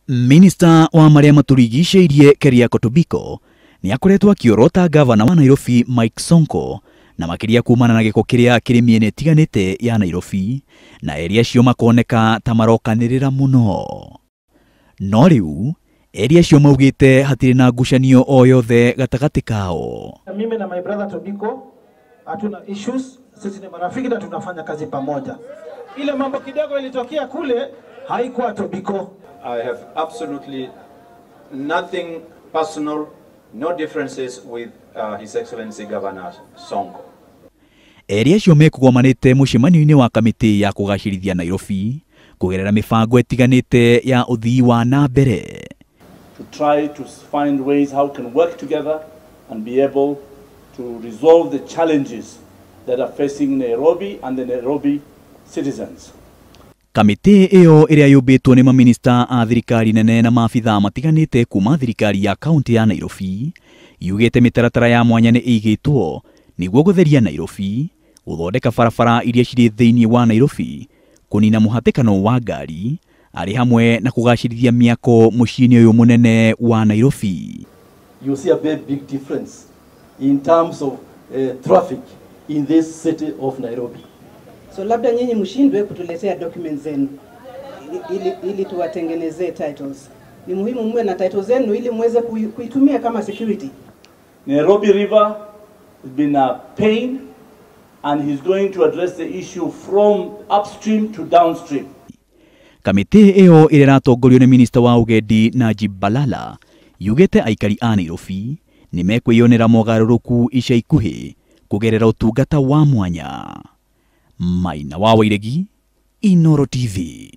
Minista wa marĩa matũrigicĩirie Keriako Tobiko nĩ akoretwo akĩorota gavana wa Nairobi Mike Sonko na makĩria kumana na gĩko kĩrĩa kĩrĩ mĩena ĩtiganĩte ya Nairobi na eri acio makoneka ta marokanĩrĩra mũno. No rĩu eri acio maugĩte hatirĩ na ngucanio o yothe gatagatĩ kao. Mimi na my brother Tobiko hatuna issues, sisi ni marafiki na tunafanya kazi pamoja. Ile mambo kidogo ilitokea kule haikuwa Tobiko. I have absolutely nothing personal, no differences with His Excellency Governor Sonko. Eri acio mekũgomanĩte mũcemanio-inĩ wa kamĩtĩ ya kũgacĩrithia Nairobi kũgerera mĩbango ĩtiganĩte ya ũthii wa na mbere. To try to find ways how we can work together and be able to resolve the challenges that are facing Nairobi and the Nairobi citizens. Kamĩtĩ ĩyo ĩrĩa yũmbĩtwo nĩ maminista a thirikari nene na maabithaa matiganĩte kuma thirikari ya kaunti ya Nairobi yugĩte mĩtaratara ya mwanya nĩ ĩigĩtwo nĩguo gũtheria Nairobi, gũthondeka barabara iria cirĩ thĩinĩ wa Nairobi, kũnina mũhatĩkano wa ngari arĩ hamwe na kũgacĩrithia mĩako mũciĩ-inĩ ũyũ mũnene wa Nairobi. You see a very big difference in terms of traffic in this city of Nairobi. So labda nyinyi mshindwe kutuletea documents zenu ili tuwatengenezee titles. Ni muhimu muwe na titles zenu ili muweze kuitumia kama security. Nairobi River has been a pain and he's going to address the issue from upstream to downstream. Kamĩtĩ ĩyo ĩrĩa ĩratongorio nĩ minista wa ũgendi Najib Balala yugĩte aikari a Nairobi nĩ mekwĩyonera mogarũrũku ica ikuhĩ kũgerera ũtungata wa mwanya. Maina wa Wairegi, Inooro TV.